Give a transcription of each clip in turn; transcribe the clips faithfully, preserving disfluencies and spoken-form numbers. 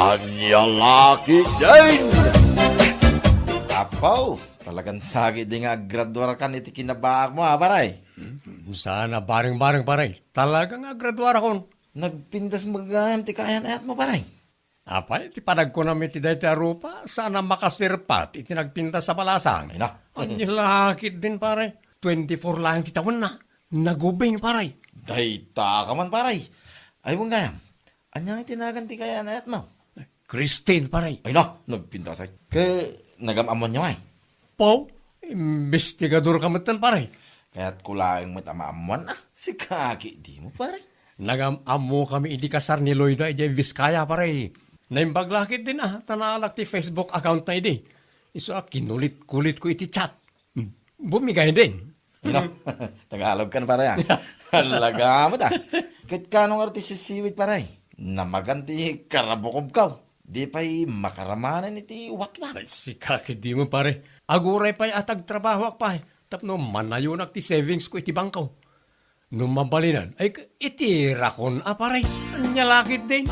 Ania la ketdin? Apo, talagan sakit di nga aggraduarkan iti kinabaak mo, a, pare. Hmm, saan a bareng-bareng, pare. Talaga nga aggraduarakon. Nagpintas met gayam ti kaayan-ayat mo, pare. Apay, ti panagkunam iti daytoy a rupa, saan a makasirpat iti nagpintas a balasang. Ay na. Ania la ketdin, pare. Twenty-four laeng ti tawenna. Nagubing, pare. Dayta ka man, pare. Ay, wen gayam. Ania nga ti nagan ti kaayan-ayatmo? Christine, pare. Ay na, nagpintasay. Ket nagam-ammoanyo, ay? Pau, imbestigador ka metten, pare. Kayatko laeng met a maammoan, a. Sika ketdin, pare. Nagam-ammokami idi kasar ni Loida idiay Vizcaya, pare. Naimbag la ketdin, a, ta naalak ti Facebook account na idi. Isu a kinulit-kulitko iti chat. Hmm. Bumigay din. Ino? Tagalog kan, pare, a. Talaga met, a. Ket kano nga ti sisiwit, pare? Namagan ti karabukobkaw. Di pay makaramanen iti watwat. Ay, sika ketdin, pare. Aguray pay a tagtrabahoak pay tapno manayonak ti savings ko iti bangko. No mabalinen, ay, itirakon a, pare. Ania la ketdin?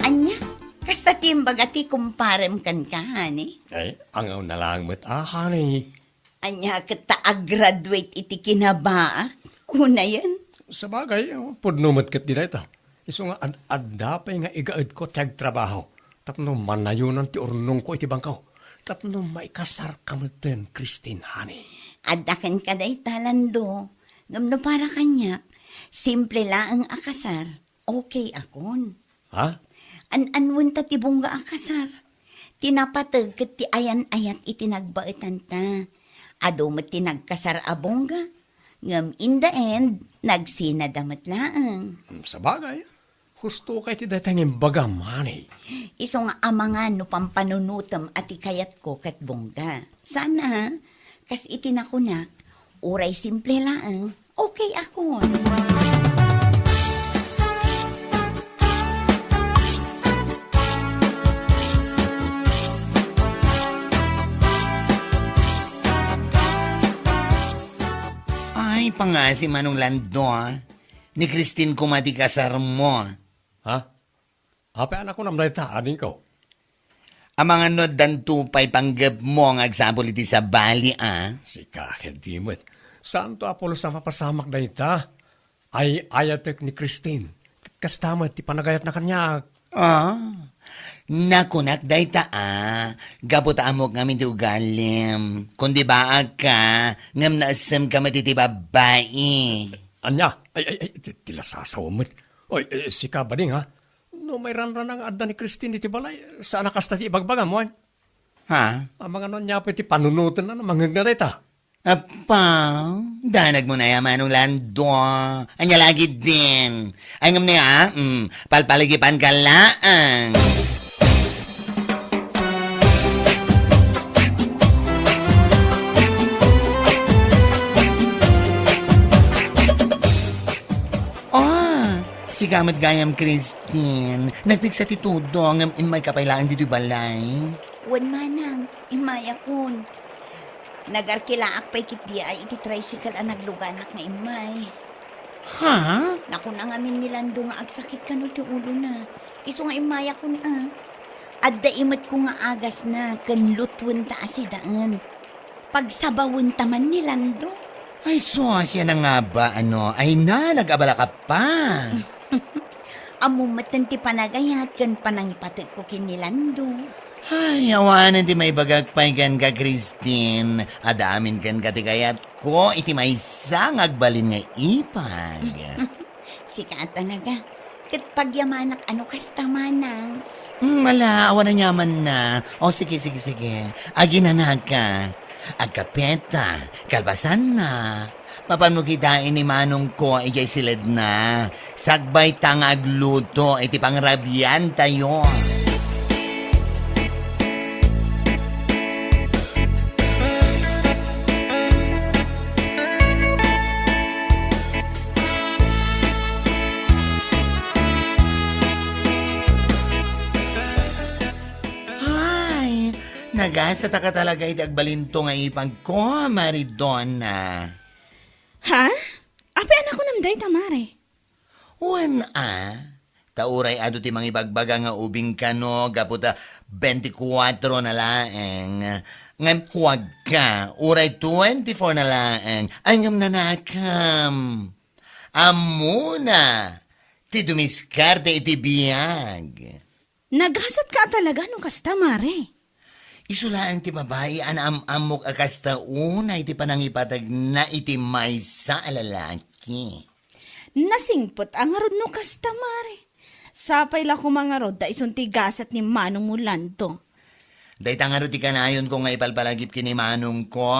Ania? Kasta ti imbaga ti kumparem kenka, honey? Ay, angawna laeng met a, honey. Ania ket ta a-graduate iti kinabaak, kunayen? Sabagay, o, pudno met ketdi dayta. Isu nga ad-, adda pay nga igaedko ti agtrabaho tapno manayonan ti urnongko iti bangko. Tapno maikasarka metten, Christine, honey. Adda kenka dayta, Lando. Ngem no para kaniak, simple laeng a kasar, okay akon. Ha? An-anuen ta ti bungga a kasar. Ti napateg ket ti ayan-ayat iti nagbaetanta. Adu met ti nagkasar a bungga, ngem in the end, nagsinada met laeng. Hmm, sabagay, husto kay ti dayta nga imbagam, honey. Isu nga amangan no pampanunotem a ti kayatko ket bungga. Sana, kas iti nakunak, uray simple laeng, okay akon. Ay, pangasi, Manong Lando, a. Ni Christine koma ti kasarmo. Ha? Apay a nakunam dayta, adingko? Amangan no addanto pay panggepmo nga agsapul iti sabali, a? Sika ketdi met. Saanto a pulos a mapasamak dayta. Ay-ayatek ni Christine. Ket kasta met ti panagayatna kaniak. A? Nakunak dayta, a, gapu ta ammok ngamin ti ugalim. Kundi baagka, ngem naessemka met iti babbai. Ania? Ay, ay, ay, ti, ti lasasawem met. Oy, eh, sika, bading, ha? No mairanrana nga adda ni Christine iti balay, saan a kasta ti ibagbagam, wen? Ha? Amangan no ania pay ti panunotenna no mangngegna dayta? Appa, danagmo na ya, Manong Lando. Ania la ketdin? Ay, ngem ni, a? Mm, palpaligipanka laeng. Ah, sika met gayam, Christine. Nagpigsa ti tudong, ngem immayka pay laeng ditoy balay. Wen, manang, immayakon. Nagarkilaak pay ketdi a iti tricycle a nagluganak nga immay. Ha? Nakuna ngamin ni Lando nga agsakit kano ti ulona. Isu nga immayakon, a. Adda imetko nga agasna ken lutwenta a sidaen. Pagsabawenta man ni Lando. Ay, sus, siak nga ba, ano? Ay na, nag-abala ka pa. Ammom metten ti panagayat ken panangipatekko ken ni Lando. Ay, awanen ti maibagak pay kenka, Christine. Adda amin kenka ti kayatko iti maysa nga agbalin nga ipag. Sika a talaga. Ket pagyamanak a no kasta, manang. Hmm, ala, awan aniamanna. O, sige, sige, sige. Aginanaka. Agkapeta, kalpasanna. Mapanmo kitaen ni manongko idiay siledna. Sakbayta nga agluto iti pangrabiantayo. Ay, naga- Asa ta ka talaga iti agbalinto nga ipagko, Mari Donna? Ha? Apay a nakunam dayta, Mare? Wen a, ta uray adu ti mangibagbaga nga ubing kano gapu ta twenty-four na laeng. Ngem kuwagka, uray twenty-four na laeng. Ay ngem nanakam. Ammona, ti dumiskarte iti biag. Nagasatka a talaga no kasta, Mare. Isu laeng ti babai a naam-ammok a kasta unay ti panangipategna iti maysa a lalaki. Nasingpet a ngarud no kasta, Mare. Sapay la koma ngarud ta isun ti gasat ni Manong Orlando. Dayta ngarud ti kanayonko nga ipalpalagip ken ni Manongko.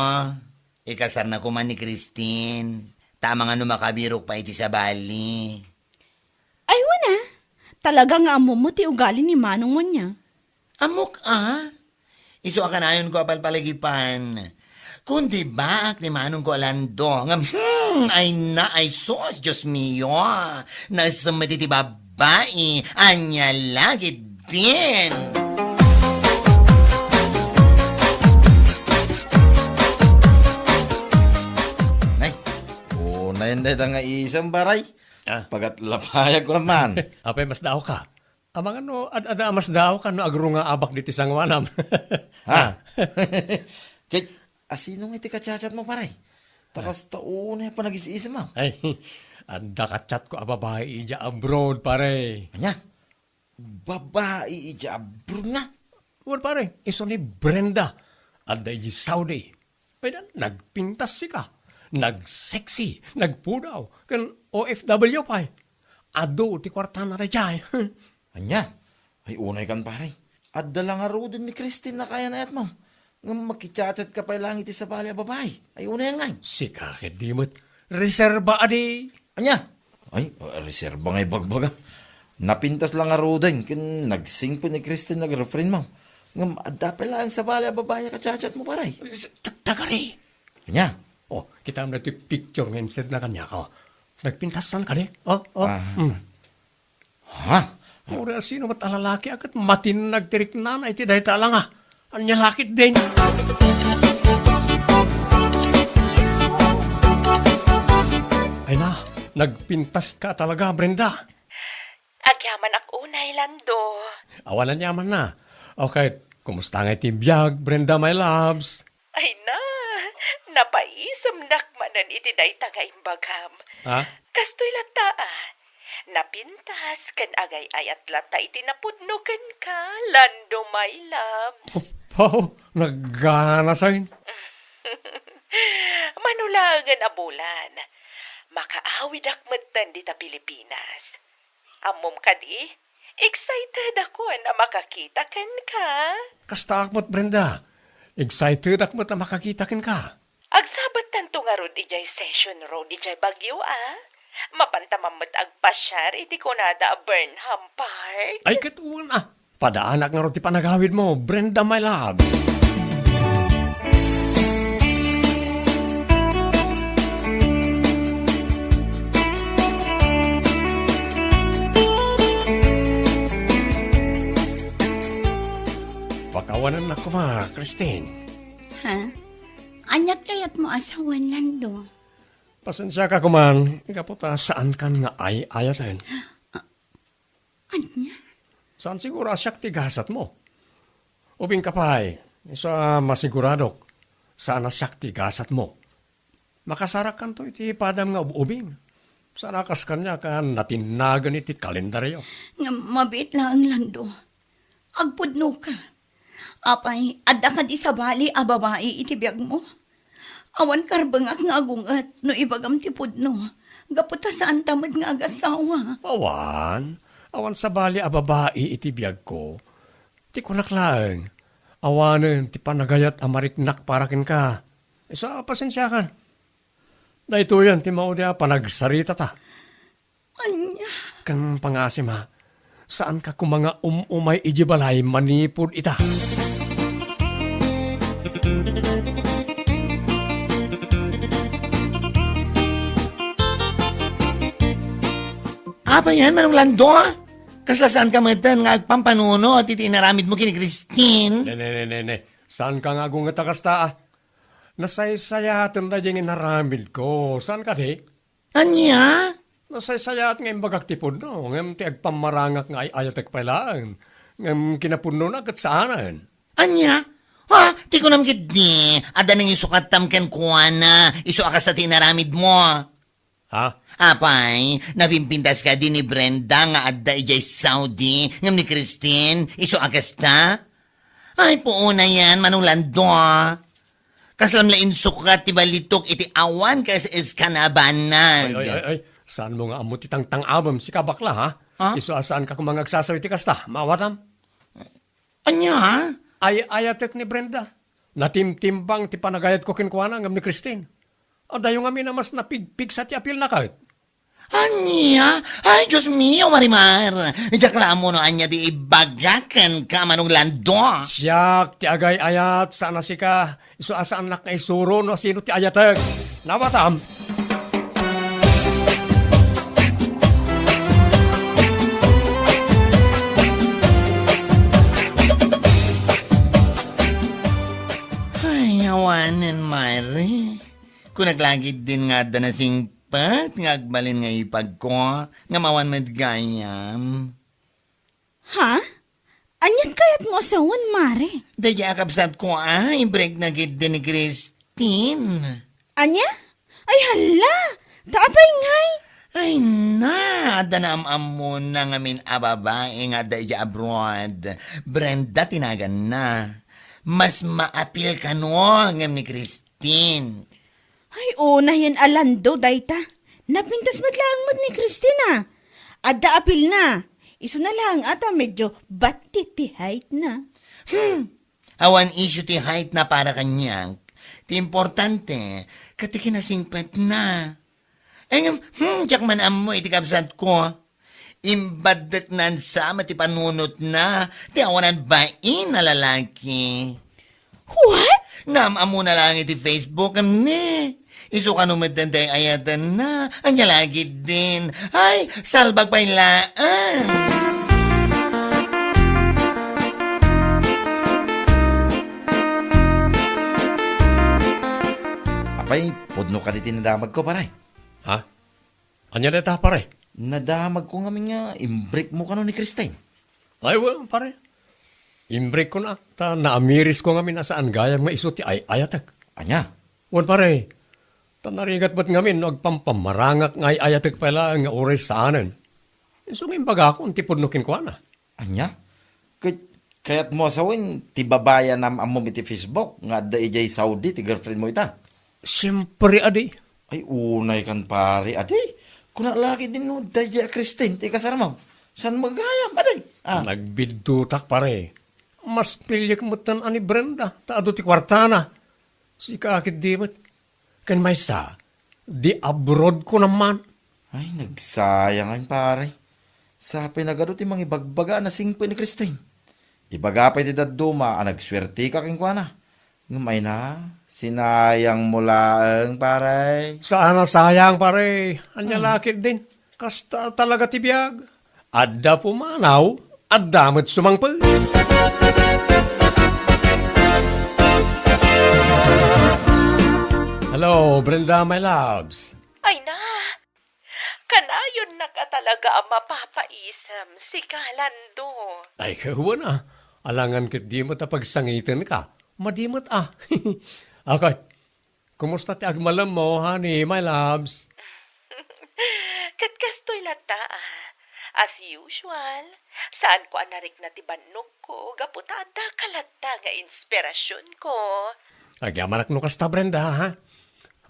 Ikasarna koma ni Christine. Ta amangan no makabirok pay iti sabali. Ay, wen a. Talaga nga ammom ti ugali ni Manong Munya. Ammok a. Isu a kanayonko a palpalagipan. Kundi baak ni Manongko a Lando nga, hmm, ay na, ay sus, Dios mio. Naisem met iti babai. Ania la ketdin. Nay, unayen dayta nga isem, pare. Ah. Pagatlapayag ko naman. Apay, masdaawka? Amangan no, ad-, adda a masdaawka no agrungaabak ditoy sangoanam. Ha? Ah. Ket, asino nga iti ka-chat-chat mo, pare? Ta kasta unay a panagis-isem, ah. Ay, adda ka-chat ko a babai idiay abroad, pare. Ania? Babai idiay abroad nga? Wen, pare, isu ni Brenda. Adda idiay Saudi. Ay, dan, nagpintas sika. Nagsexy, nagpudaw, ken O F W pay. Adu ti kuartana daydiay. Ania? Ay, unay kan, pare. Adda la ngaruden ni Christine a kayan-ayatmo. Ngem makichat-chat ka pay laeng iti sabali a babai. Ay, unay ngay. Sika ket di met. Reserba adi. Ania? Ay, reserba nga ibagbaga. Napintas la ngaruden ken nagsingpet ni Christine nga girlfriend mo. Ngem adda pay laeng sabali a babai a ka-chat-chat mo, pare. Ta-, tagari. Ania? Oh, kitam daytoy picture nga insedna kaniak, oh. Nagpintasan kadi? Oh, oh. Ah. Hmm. Ha? Uray asino met a lalaki a ket matinnag ti riknana iti dayta a langa. Ania la ketdin? Ay na, nagpintas ka talaga, Brenda. Agyamanak unay, Lando. Awan aniamanna. Okay, kumusta ngay ti biag, Brenda, my loves? Ay na, napaisemnak manen iti dayta nga imbagam. Ha? Kastoy latta, ah. Napintas ken agay-ayat latta iti napudno kenka, Lando, my loves. Apo, nagganasen. Mano laengen a bulan, makaawidak metten dita Pilipinas. Ammom kadi, excited akon a makakita kenka. Kastaak met, Brenda. Excited ak met a makakita kenka. Agsabattanto ngarud idiay Session Road idiay Baguio, a? Mapanta man met agpasiar iti kunada a Burnham Park. Ay, ket wen, a. Padaanak ngarud ti panagawidmo, Brenda, my loves. Pakawanennak koma, Christine. Ha? Aniat kayatmo a sawen, Lando? Pasensiaka koman, gapu ta saankan nga ay-ayaten. Ania? Saan siguro a siak ti gasatmo? Ubingka pay, isu a masiguradok, saan a siak ti gasatmo. Makasarakanto iti padam nga ub-ubing. Saan a kas kaniak a natinnagan iti kalendario. Ngem mabiit laeng, Lando. Agpudnoka. Apay, adda kadi sabali a babai iti biagmo? Awan karbengak nga agunget no ibagam ti pudno, gapu ta saanta met nga agasawa. Awan, awan sabali a babai iti biagko. Ti kunak laeng, awanen ti panagayat a mariknak para kenka. Isu a pasensiakan. Daytoyen ti maudi a panagsaritata. Ania? Ken pangasim, ha? Saanka koma nga um-umay idiay balay manipud ita. Apay yan, Manong Lando? Kasla saanka metten nga agpampanunot iti inaramidmo ken ni Christine? Ne, ne, ne, ne, ne. Saanka nga agunget a kasta, a? Nasaysayaaten daydiay nga inaramidko. Saan kadi? Ania? Nasaysayaat nga imbagak ti pudno, ngem ti agpammarangak nga ay-ayatek pay laeng, ngem kinapudnona ket saanen. Ania? Ha? Ti kunam ketdi, adda nangisukatam kenkuana, isu a kasta ti inaramidmo. Ha? Apay, napimpintas kadi ni Brenda nga adda idiay Saudi, ngem ni Christine, isu a kasta? Ay, puonayen, Manong Lando. Kaslam la insukat ti balitok iti awan ka S S ka na banag. Ay, ay, ay, ay. Saanmo nga ammo ti tangtang-awem, sika bakla, ha? Ha? Isu a saanka koma nga agsasaw iti kasta, maawatam? Ania? Ay-ayatek ni Brenda. Natimtimbang ti panagayatko kenkuana ngem ni Christine. Adayo ngamin a mas napigpigsa ti apilna ket. Ania? Ay, Dios mio, Marimar! Diak la ammo no ania ti ibaga kenka, Manong Lando. Siak ti agay-ayat, saan a sika. Isu a saannak nga isuro no sino ti ayatek. Nawatam. Ay, awanen, Mare. Kunak la ketdin nga adda nasingpet nga agbalin nga ipagko, ngem awan met gayam. Ha? Anian kayatmo a sawen, Mare? Daydiay a kabsatko a, imbrekna ketdi ni Christine. Ania? Ay, hala! Ta apay ngay? Ay na, adda naam-ammona ngamin a babai nga adda idiay abroad. Brenda ti naganna. Mas maapil kano ngem ni Christine. Ay, unayen a Lando dayta. Napintas met laeng met ni Christine a. Adda apilna. Isuna laeng a ta medyo battit ti height na. Hmm. Awan issue ti height na para kaniak. Ti importante, ket ti kinasingpetna. Ay, ngem, hmm, diak man ammo iti kabsatko. Imbaddeknan sa met ti panunotna, ti awanan bain a lalaki. What? Naam-ammona laeng iti Facebook, ne? Isu kano met daydiay ayatenna. Ania la ketdin? Ay, salbag pay laeng. Apay, pudno kadi ti nadamagko, pare? Ha? Ania dayta, pare? Nadamagko ngamin nga imbrekmo kano ni Christine. Ay, wen, pare. Imbrekko na, ta naamirisko ngamin a saan gayam nga isu ti ay-ayatek. Ania? Wen, pare. Ta narigat met ngamin no agpampamarangak nga ay-ayatek pay laeng nga uray saanen. Isu nga imbagakon ti pudno kenkuana. Ania? Ket kayatmo a sawen ti babai a naam-ammom iti Facebook nga adda idiay Saudi ti girlfriendmo ita? Siempre a di. Ay, unaykan, pare, a di. Kuna la ketdin no daydiay a Christine ti kasarmo. Saan met gayam, a di? Ah. Nagbiddutak, pare. Mas piliek metten a ni Brenda, ta adu ti kuartana. Sika ketdi met. Ken maysa, di abroad ko naman. Ay, nagsayang, pare. Sapay nagadu ti mangibagbaga a nasingpet ni Christine. Ibaga pay ti dadduma a nagsuerteka kenkuana. Ngem ay na, sinayangmo laeng, pare. Saan a sayang, pare. Ania la ketdin. Kasta talaga ti biag. Adda pumanaw, adda met sumangpet. Hello, Brenda, my loves. Ay na, kanayonnak a talaga a mapapaisem, sika, Lando. Ay, kawan a. Alangan ketdi met a pagsangitenka. Madi met a. Akay, kumusta ti agmalemmo, honey, my loves? Ket kastoy latta, ah. As usual, saanko a narikna ti bannogko gapu ta addaka latta nga inspirasionko. Agyamanak no kasta, Brenda, ha?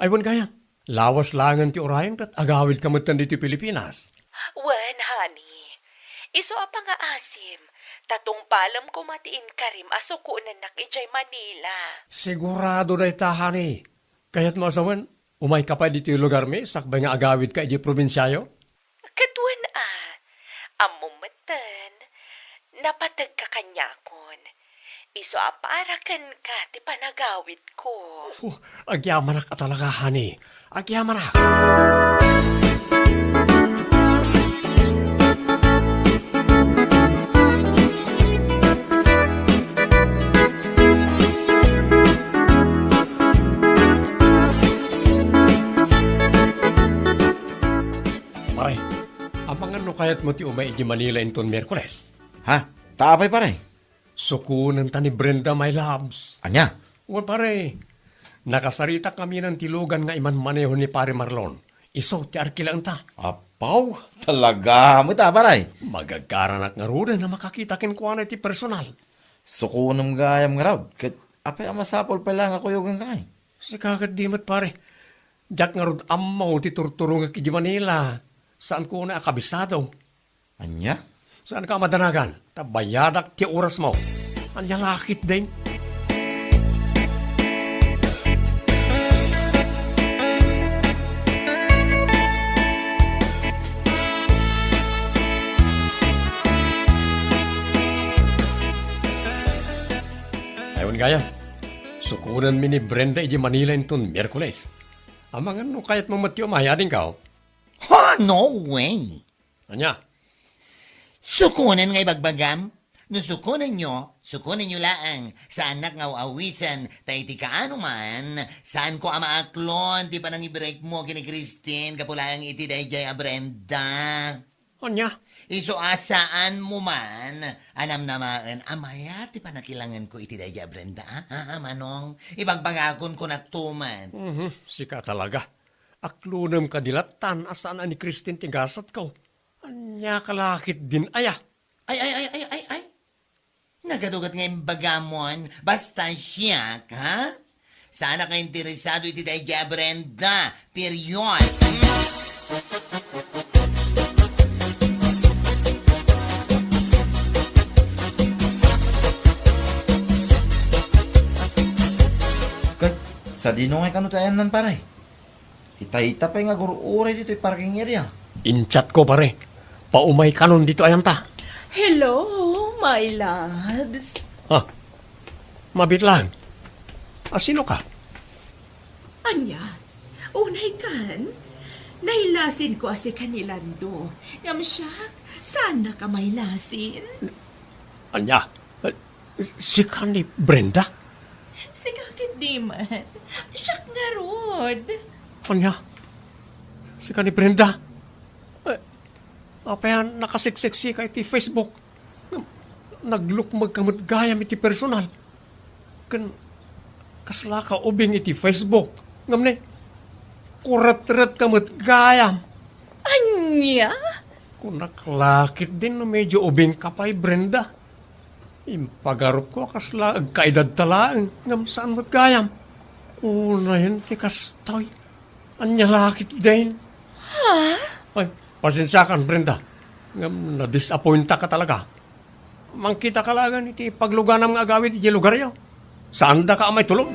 Ay, wen gayam, lawas laengen ti urayen ket agawidka metten ditoy Pilipinas. Wen, honey. Isu a pangaasim, ta tungpalem koma ti inkarim a sukonennak idiay Manila. Sigurado dayta, honey. Kayatmo a sawen, umayka pay ditoy lugarmi sakbay nga agawidka idiay probinsiayo? Ket wen a, ammom metten, napategka kaniakon. Isu a para kenka ti panagawidko. Oh, agyamanak a talaga, honey. Agyamanak. Kayatmo ti umay iti Manila inton Miyerkules? Ha? Ta apay, pare? Sukonenta ni Brenda, my loves. Ania? Wen, pare, nakasaritak ngamin ti lugan nga imanmaneho ni Pare Marlon. Isu ti arkilaenta. Apaw, talaga met a, pare? Magagaranak ngaruden a makakita kenkuana iti personal. Sukonem gayam ngarud, ket apay a masapul pay laeng a kuyogenka ngay? Sika ket di met, pare. Diak ngarud ammo ti turturongek iti Manila. Saanko unay a kabisado. Ania? Saanka a madanagan, ta bayadak ti orasmo. Ania la ketdin? Ay, wen gayam, sukonenmi ni Brenda iti Manila inton Miyerkules. Amangan no kayatmo met ti umay, adingko. Ha, no way! Ania? Sukonen nga ibagbagam? No sukonenyo, sukonenyo laeng. Saannak nga aw-awisen, ta iti kaano man, saanko a maaklon ti panangibrekmo ken ni Christine gapu laeng iti daydiay a Brenda. Ania? Isu a saanmo man a namnamaen a mayat ti panakilangenko iti daydiay a Brenda, a? Ha, ha, Manong? Ibagbagakon kunakto met. Mhm, sika talaga. Aklonem kadi lattan a saan a ni Christine ti gasatko. Ania ka la ketdin aya? Ay, ay, ay, ay, ay, ay. Nagadugat nga imbagamon, basta siak, ha? Saanak nga interesado iti daydiay a Brenda. Period. Ket, sadino ngay kano ti ayannan, pare? Itay ta pay nga agur-uray ditoy parking area. In-chat ko, pare. Paumay kanon ditoy ayanta. Hello, my loves. Ha? Mabit lang. A, sino ka? Ania? Unay kan? Nailasin ko a sika ni Lando. Ngem siak, saannak a mailasin? Ania? Eh, sika ni Brenda? Sika ketdi man. Siak ngarud. Ania? Sika ni Brenda? Eh, apay a nakaseksiksika iti Facebook? Naglukmegka met gayam iti personal. Ken kaslaka ubing iti Facebook. Ngem ni, kuretretka met gayam. Ania? Kunak la ketdin no medyo ubingka pay, Brenda. Impagarupko a kasla agkaedadta laeng, ngem saan met gayam. Unayen ti kastoy. Ania la ketdin? Ha? Ay, pasensiakan, Brenda. Ngem nadisappointak talaga. Mangkitaka laengen iti pagluganam nga agawid iti lugaryo. Saandaka a maitulod.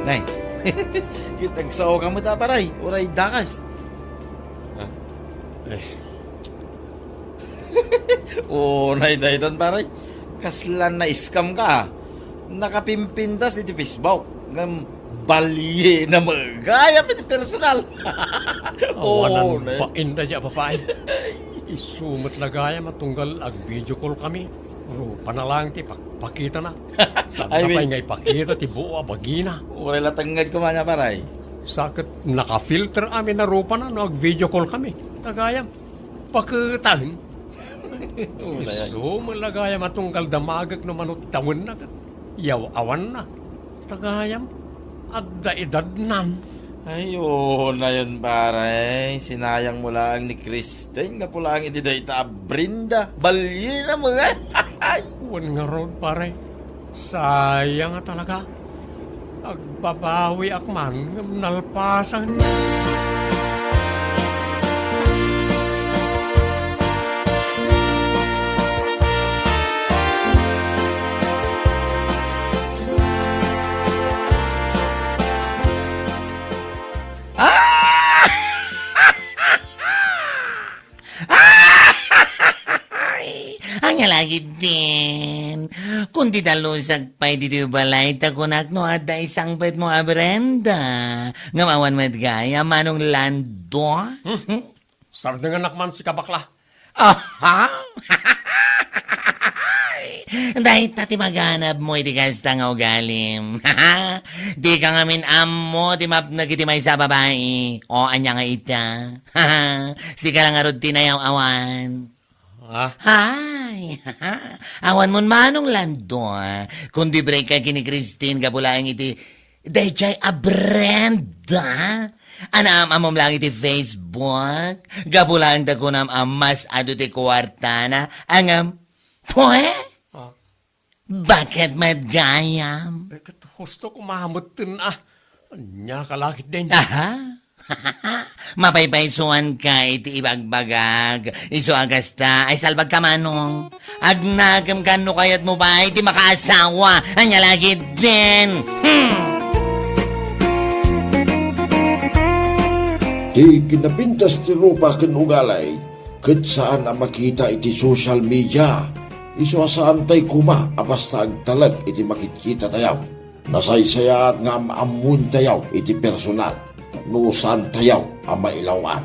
Nay, ket agsaoka met a, pare, uray dakes. Ah, eh. Unay daytan, pare. Kasla na-scamka. Nakapimpintas iti Facebook. Ngem baliena met gayam iti personal. Awanan, oh, ne, bain daydiay a babai. Isu met la gayam a tunggal ag-video call kami. Rupana laeng ti pakpakitana. Saan pay nga ipakita ti buo a bagina. Uray la tengnged koma nia, pare. Sa ket naka-filter amin a rupana no ag-video call kami. Ta gayam, paketaen. Uray, ay. Isu met la gayam a tunggal damagek no mano ti tawenna ket yaw-awanna. Ta gayam, adda edadnan. Ay, unayen, pare. Sinayangmo laeng ni Christine gapu laeng iti dayta a Brenda. Baliena met. Ay. Wen ngarud, pare. Sayang a talaga. Agbabawiak man ngem nalpasen. Ah! Ay, ania la ketdin? Kundi Talusak pay ditoy balay, ta kunak no adda isangpetmo a Brenda. Ngem awan met gayam, Manong Lando. Hmm? Sardenganak man sika, bakla. Aha! Dayta ti maganabmo iti kasta nga ugalim. Dika ngamin ammo ti mapnek iti maysa a babai. O, ania nga ita? Sika la ngarud ti nayaw-awan. Ah? Ay, awan mon Manong Lando, ah. Kundi break ka ken ni Christine gapu laeng iti dayjay a Brenda. Anaam-ammom laeng iti Facebook. Gapu laeng ta kunam a mas adu ti kuartana. Ngem, pwe? Ah. Bakit met gayam? Eh, ket husto ko mametten, ah. Ania ka la ketdin? Aha. Mapaypaysuanka iti ibagbagak. Isu a kasta, ay salbagka, Manong. Agnakem ka no kayatmo pay ti makaasawa. Ania la ketdin? Hmm. Ti kinapintas ti rupa ken ugali ket saan a makita iti social media. Isu a saantay koma a basta agtalek iti makitkitatayo. Nasaysayaat nga am-ammoentayo iti personal tapno saantayo a mailaw-an.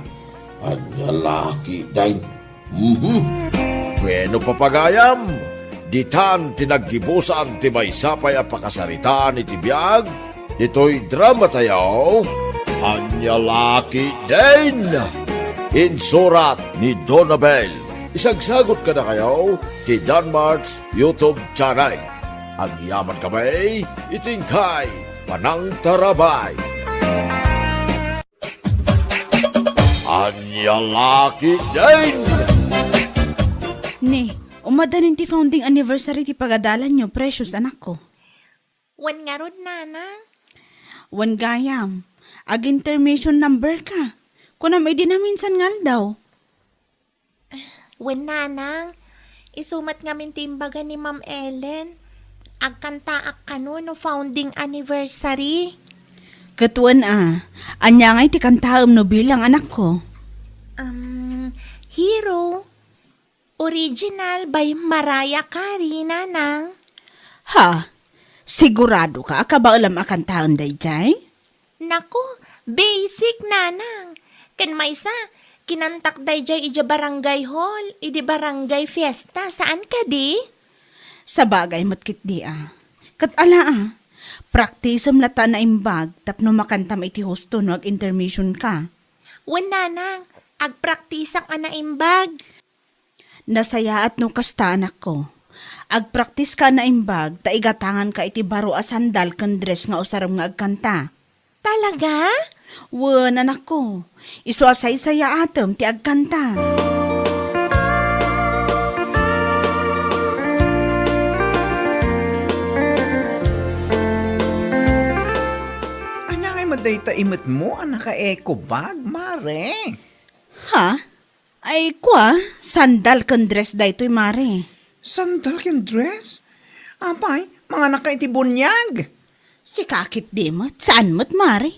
Ania la ketdin? Mhm. Bueno, papagayam, ditan ti naggibusan ti maysa pay a pakasaritaan iti biag ditoy dramatayo, Ania la ketdin? Insurat ni Donabel. Isagsagot kadakayo ti Danmart's YouTube channel. Agyamankami iti inkay panangtarabay. Ania la ketdin? Ne, umadanin ti founding anniversary ti pagadalanyo, Precious, anakko. Wen ngarud, Nanang? Wen gayam. Ag-intermission number ka. Kunam idi naminsan nga aldaw. Wen, Nanang. Isu met ngamin ti imbaga ni Ma'am Ellen. Agkantaak kano no founding anniversary. Ket wen a, ania ngay ti kantaem no bilang, anakko? Um, Hero. Original by Mariah Carey, Nanang. Ha? Sigurado ka a kabaelam a kantaen dayjay? Naku, basic, Nanang. Ken maysa, kinantak dayjay idiay barangay hall, idi barangay fiesta, saan kadi? Sabagay met ketdi a. Ket ala a, praktisem latta a naimbag tapno makantam iti husto no ag-intermission ka. Wen, Nanang, agpraktisak a naimbag. Nasayaat no kasta, anakko. Agpraktiska a naimbag ta igatanganka iti baro a sandal ken dress nga usarem nga agkanta. Talaga? Wen, anakko. Isu a saysayaatem ti agkanta. Ania ngay met dayta imetmo a naka-eco bag, Mare? Ha? Ay, kua, sandal ken dress daytoy, Mare. Sandal ken dress? Apay, manganakka iti buniag. Sika ketdi met, saan met, Mare.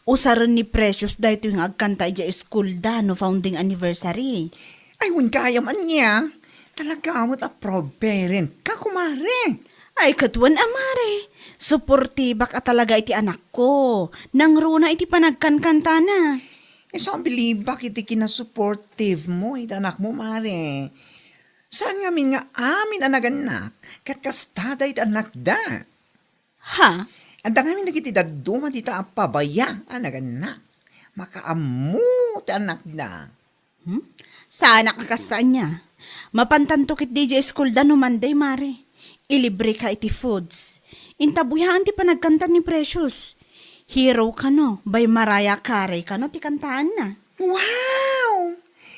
Usaren ni Precious daytoy nga agkanta idiay school da no founding anniversary. Ay, wen gayam ania. Talaga met a proud parent ka, kumare. Ay, ket wen a, Mare. Suportibak a talaga iti anakko. Nangruna iti panagkankantana. Isu a bilibak iti kinasupportive mo iti anakmo, Mare. Saan ngamin nga amin a nagannak, ket kasta dayta annakda. Ha? Adda ngamin dagiti dadduma dita a pabaya a nagannak. Makaammo ti annakda. Hmm? Saanak a kasta ania. Mapantanto ketdi idiay school da no Monday, Mare. Ilibreka iti foods. Intabuyaen ti panagkanta ni Precious. Hero kano, by Mariah Carey kano ti kantaenna. Wow!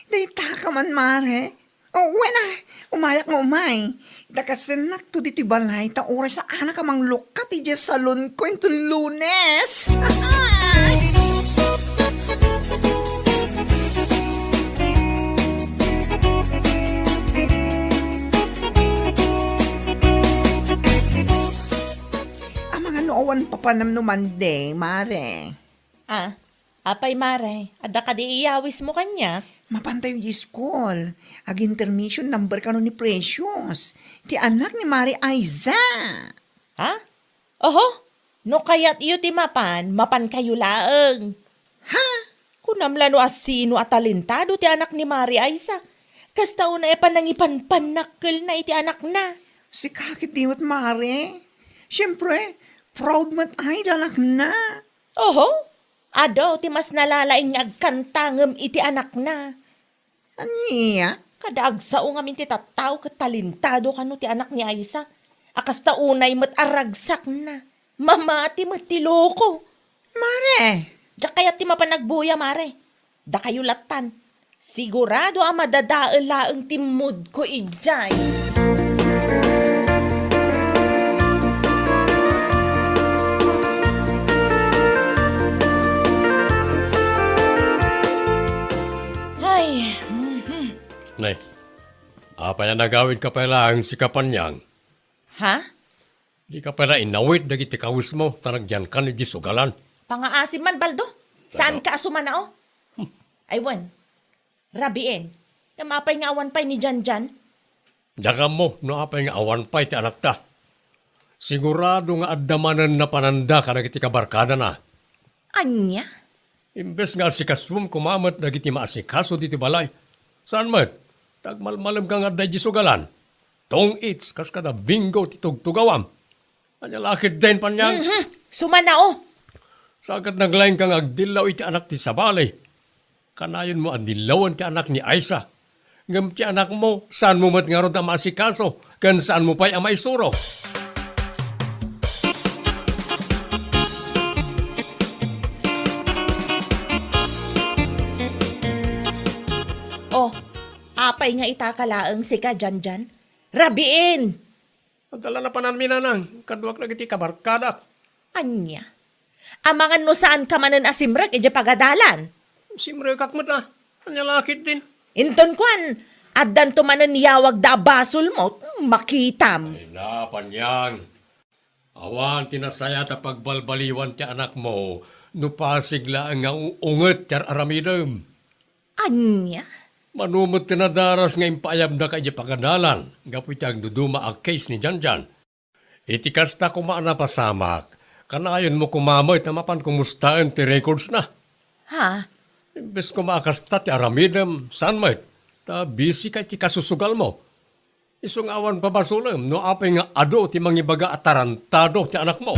Dayta ka man, Mare. O, wen a, umayak nga umay. Dakasennak to ditoy balay ta uray saanak a manglukkat idiay salonko inton Lunes. Amangan no awan papanem no Monday, Mare. Ah, apay, Mare, adda kadi iyawismo kaniak? Mapantayo idiay school. Ag-intermission number kano ni Precious, ti anak ni Mare Aiza. Ha? Oho, no kayatyo ti mapan, mapankayo laeng. Ha? Kunam la no asino a talentado ti anak ni Mare Aiza. Kasta unay a panangipanpannakkelna iti anakna. Sika ketdi met, Mare. Siempre, proud met ay ti anakna. Oho, adu ti mas nalalaing nga agkanta ngem iti anakna. Ania? Kada agsao ngamin ti tattao ket talentado kano ti anak ni Aiza. A kasta unay met a ragsakna. Mamati met ti loko. Mare! Diak kayat ti mapan agbuya, Mare. Dakayo lattan. Sigurado a madadael laeng ti mood ko idiay. Ay, mhm. Nay, apay a nagawidka pay laeng sika, Panyang? Ha? Dika pay la inawit dagiti kawesmo ta nagyankan idiay sugalan. Pangaasim man, Baldo. Saanka a sumanao? Hmm. Ay, wen. Rabiin. Ngem apay nga awan pay ni Janjan? Diak ammo no apay nga awan pay ti anakta. Sigurado nga adda manen napananda kadagiti kabarkadana. Ania? Imbes nga asikasuem koma met dagiti maasikaso ditoy balay. Saan met? Ta agmalmalemka nga adda idiay sugalan. Tong-its kas kada Bingo ti tugtugawam. Ania la ketdin, Panyang? Mhm. Sumanao. Saan ket naglaingka nga agdillaw iti anak ti sabali? Kanayonmo a dillawen ti anak ni Aiza. Ngem ti anakmo, saanmo met ngarud a maasikaso, ken saanmo pay a maisuro. Oh, apay nga itaka laeng sika, Janjan? Rabiin! Adda la napananmi, nanang, kaduak dagiti kabarkadak. Ania? Amangan no saanka manen a simrek idiay pagadalan? Simrekak met a. Ania la ketdin? Inton kuan, addanto manen yawagda a basolmo, makitam. Ay na, Panyang. Awan ti nasayaat a pagbalbaliwan ti anakmo no pasig laeng nga u-, unget ti ar-aramidem. Ania? Mano met ti nadaras nga impaayabnaka idiay pagadalan gapu iti agduduma a case ni Janjan. Iti kasta koma a napasamak, kanayonmo koma met a mapan kumustaen ti recordsna. Ha? Imbes koma a kasta ti aramidem, saan met? Ta busy ka iti kasusugalmo. Isu nga awan pabasolem no apay nga adu ti mangibaga a tarantado ti anakmo.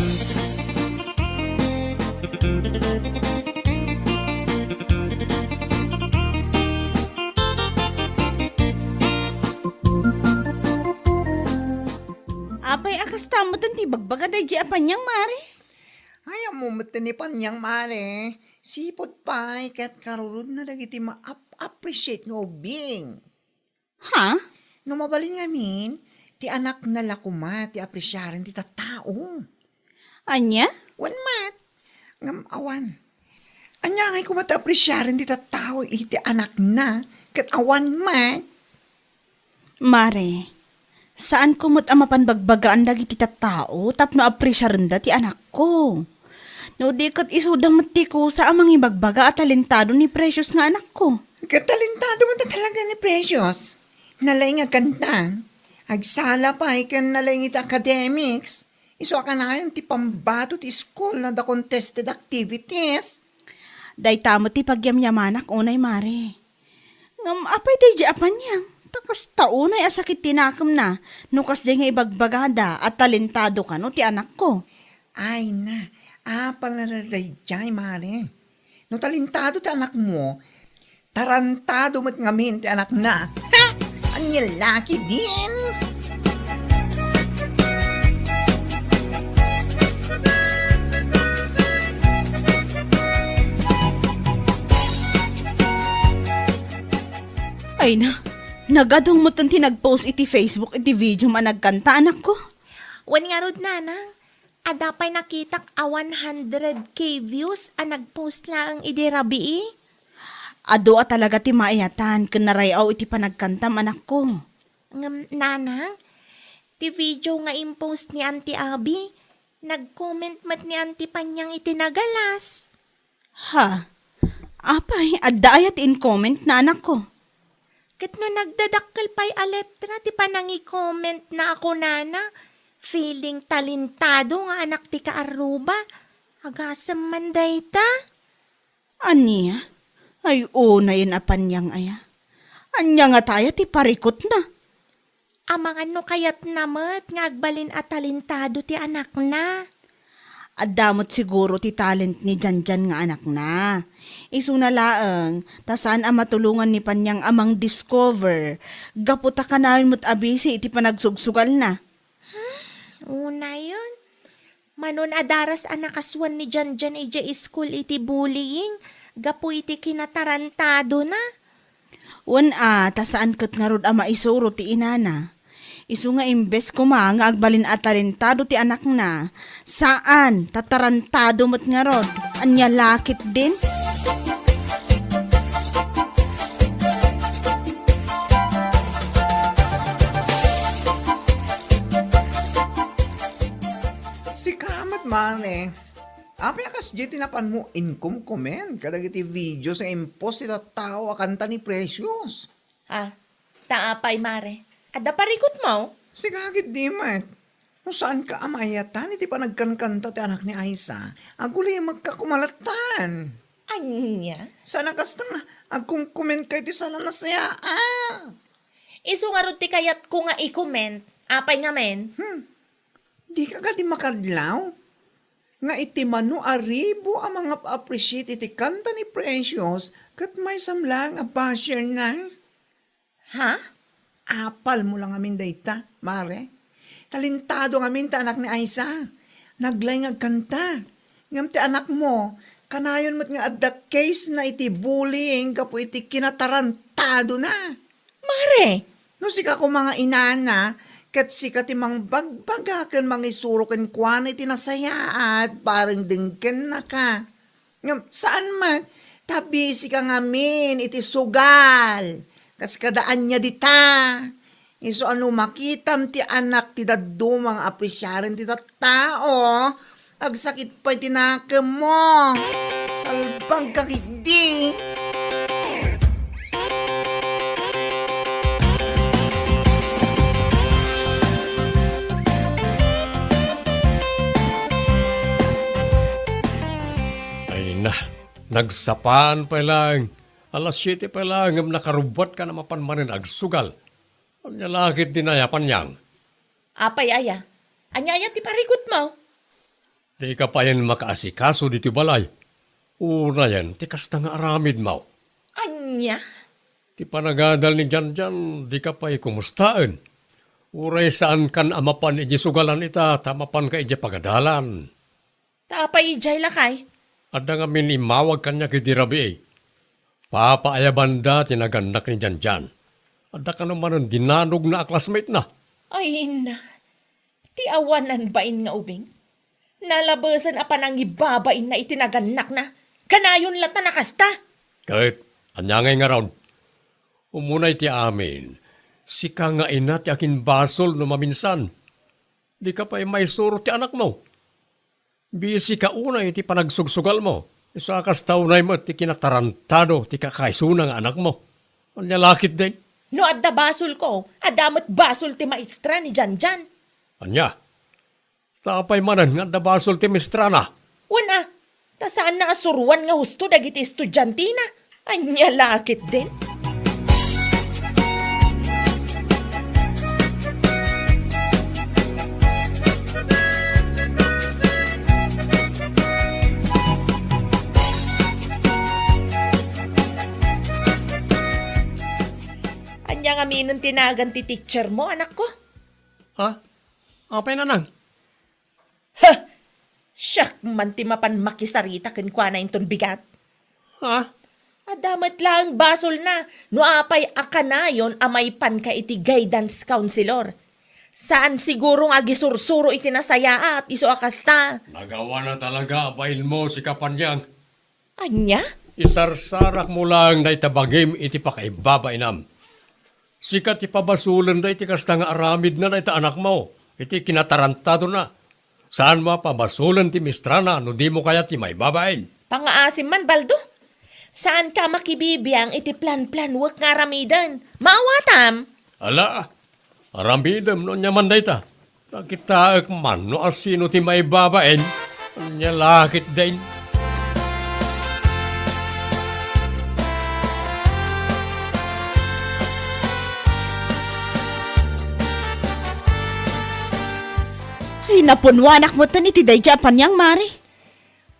Apay a kasta metten ti ibagbaga daydiay a Panyang, Mare? Ay, ammo metten ni Panyang, Mare. Sipud pay ket karurudna dagiti ma-ap-, appreciate nga ubing. Ha? No mabalin ngamin, ti anakna la koma ti apresiaren ti tattao. Ania? Wen met. Ngem awan. Ania ngay koma ti apresiaren ti tattao iti anakna ket awan met? Mare, saanko met a mapan bagbagaan dagiti tattao tapno apresiarenda ti anakko. No di ket isuda met ti kusa a mangibagbaga a talentado ni Precious nga anakko. Ket talentado met talaga ni Precious. Nalaing a kanta. Agsala pay ken nalaing iti academics. Isu a kanayon ti pambato ti school no adda contested activities. Dayta met ti pagyamyamanak unay, Mare. Ngem apay daydiay a Panyang? Ta kasta unay a sakit ti nakemna no kasdiay nga ibagbagada a talentado kano ti anakko. Ay na, apay la daydiay, Mare? No talentado ti anakmo, tarantado met ngamin ti anakna. Ha? Ania la ketdin? Ay na, nagadong metten ti nagpost iti Facebook iti video a nagkanta, anakko. Wen ngarud, nanang, adda pay nakitak a one hundred K views a nagpost laeng idi rabii. Adu a talaga ti maayatan ken naray-aw iti panagkantam, anakko. Ngem, nanang, ti video nga impost ni Auntie Abby, nag-comment met ni Auntie Panyang iti nagalas. Ha? Apay, adda aya ti in-comment na anakko? Ket no nagdadakkel pay a letra ti panangi-comment na a kunana, feeling talentado nga anak ti kaarruba. Agasem man dayta. Ania? Ay, unayen a paniang aya. Ania nga taya ti parikutna? Amangan no kayatna met nga agbalin a talentado ti anakna. Adda met siguro ti talent ni Janjan nga anakna. Isuna laeng, ta saan a matulongan ni Panyang a mang-discover. Gapu ta kanayon met a busy iti panagsugsugalna. Unayen. Manon a daras a nakasuan ni Janjan idiay school iti bullying gapu iti kinatarantadona. Wen a, ta saan ket ngarud a maisuro ti inana. Isu nga imbes koma nga agbalin a talentado ti anakna, saan, ta tarantado met ngarud. Ania la ketdin? Sika met, Mare. Apay a kasdiay ti napanmo inkomkomen kadagiti videos nga impost ti tattao a kanta ni Precious? Ah, ta apay, Mare? Adda parikutmo? Sika ketdi met. No saanka a maayatan iti panagkankanta ti anak ni Aisa, agulimekka koma latta. Ania? Saan a kasta nga agkomkomenka iti saan a nasayaat. Isu ngarud ti kayatko nga i-comment. Apay ngamin? Hmm. Dika kadi makadlaw nga iti mano a ribu a mangap-appreciate iti kanta ni Precious ket maysam laeng a basherna? Ha? Apalmo la ngamin dayta, Mare? Talentado ngamin ti anak ni Aisa. Naglaing nga agkanta. Ngem ti anakmo, kanayon met nga adda case na iti bullying gapu iti kinatarantadona. Mare! No sika koma nga inana, ket sika ti mangbagbaga ken mangisuro kenkuana iti nasayaat, bareng dengkennaka. Ngem saan met, ta busy ka ngamin iti sugal. Kas kada ania dita. Isu a no makitam ti anak ti dadduma nga apresiaren ti tattao, agsakit pay ti nakemmo. Salbagka ketdi. Ay na, nagsapaan pay laeng. Alas siete pay laeng ngem nakarubbuatka a mapan manen agsugal. Ania la ketdin aya, Panyang? Apay aya? Ania aya ti parikutmo? Dika payen makaasikaso ditoy balay. Unayen ti kasta nga aramidmo. Ania? Ti panagadal ni Janjan, dika pay kumustaen. Uray saankan a mapan idiay sugalan ita, ta mapanka idiay pagadalan. Ta apay idiay, lakay? Adda ngamin immawag kaniak idi rabii. Papaayabanda ti nagannak ni Janjan. Adda kano manen dinanogna a classmate na. Ay, inna. Ti awanan bain nga ubing. Nalabesen a panangibabainna iti nagannakna. Kanayon latta a kasta. Ket, ania ngay ngarud? Umuna iti amin, sika nga ina ti akinbasol no maminsan. Dika pay maisuro ti anakmo. Busy ka unay iti panagsugsugalmo. Isu a kasta unay met ti kinatarantado ti kakaisuna nga anakmo. Ania la ketdin? No adda basolko, adda met basol ti maestra ni Janjan. Ania? Ta apay manen nga adda basol ti maestrana? Wen a, ta saanna a suroan nga husto dagiti estudiantina. Ania la ketdin? Ania ngaminen ti nagan ti teachermo, anakko? Ha? Apay, nanang? Huh! Siak man ti mapan makisarita kenkuana inton bigat. Ha? Adda met laeng basolna no apay a kanayon a maipanka iti guidance counselor. Saan siguro nga agisursuro iti nasayaat isu a kasta. Nagawana talaga a bainmo, sika Panyang. Ania? Isarsarakmo laeng dayta bagim iti pakaibabainam. Sika ti pabasolen dayta kasta nga aramidna dayta anakmo iti kinatarantadona. Saanmo a pabasolen ti maestrana no dimo kayat ti maibabain. Pangaasim man, Baldo. Saanka a makibibiang iti planplanwek nga aramiden. Maawatam? Ala, aramidem no ania man dayta. Nakitaek man no asino ti maibabain. Ania la ketdin? Ay, napunwanak metten iti daydiay a paniang, Mare.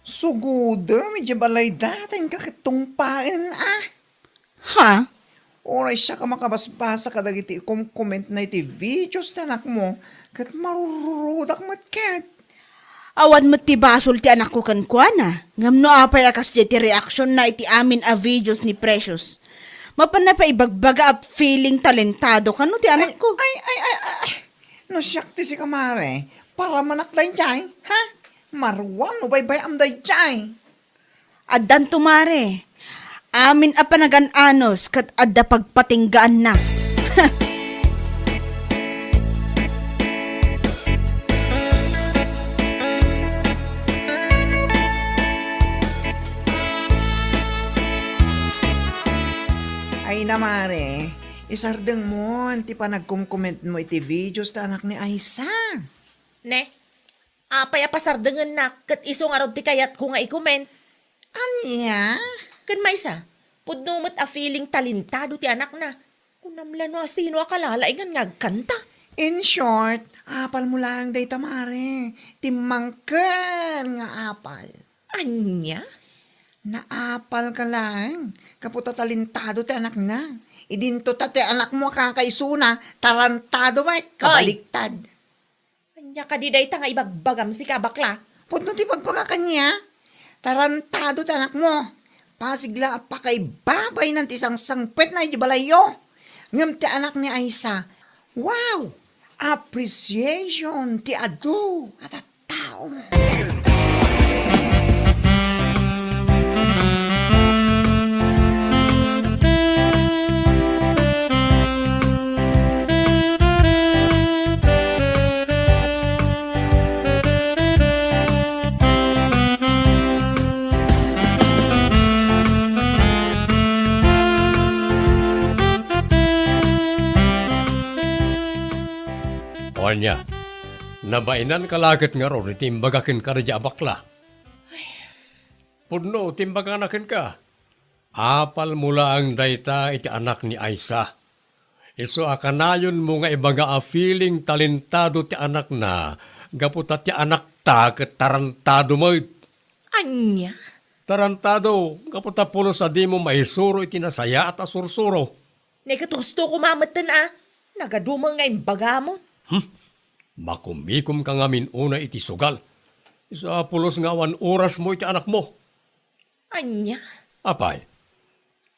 Sugodem idiay balayda, ta inka ket tungpaen, a. Ha? Uray siak a makabasbasa kadagiti ikomkomentna iti videos ti anakmo, ket marururodak met ket. Awan met ti basol ti anakko kenkuana, ngem no apay a kasdiay ti reaksionna iti amin a videos ni Precious? Mapanna pay ibagbaga a feeling talentado kano ti anakko. Ay, ay, ay, ay, ay. No siak ti sika, Mare, paramanak daydiay, ha? Maruam no baybay-am daydiay. Addanto, Mare. Amin a panagan-anos ket adda pagpatinggaanna. Ay na, Mare, isardengmon ti panagkomkomentmo iti videos ti anak ni Aisa. Ne, apay a pasardengennak ket isu ngarud ti kayatko nga i-comment? Ania? Ken maysa, pudno met a feeling talentado ti anakna. Kunam la no asino a kalalaingan nga agkanta. In short, apalmo laeng dayta, Mare. Timmangken nga apal. Ania? Naapalka laeng, gapu ta talentado ti anakna. Idinto ta ti anakmo a kakaisuna, tarantado met, Oy! Kabaliktad. Ania kadi dayta nga ibagbagam, sika a bakla? Pudno ti ibagbaga kaniak. Tarantado ti anakmo. Pasig la a pakaibabaynan ti sangsangpetna idiay balayyo. Ngem ti anak ni Aisa, wow! Appreciation ti adu a tattao. O ania, nabainanka la ket ngarud iti imbaga kenka daydiay a bakla? Pudno ti imbagana kenka. Apalmo laeng dayta iti anak ni Aisa. Isu a kanayonmo nga ibaga a feeling talentado ti anakna gapu ta ti anakta ket tarantado met. Ania? Tarantado gapu ta pulos a dimo maisuro iti nasayaat a sursuro. Ne ket husto koma metten a, nagadumo nga imbagamon. Hmm. Makumikomka ngamin unay iti sugal. Isu a pulos nga awan orasmo iti anakmo. Ania? Apay,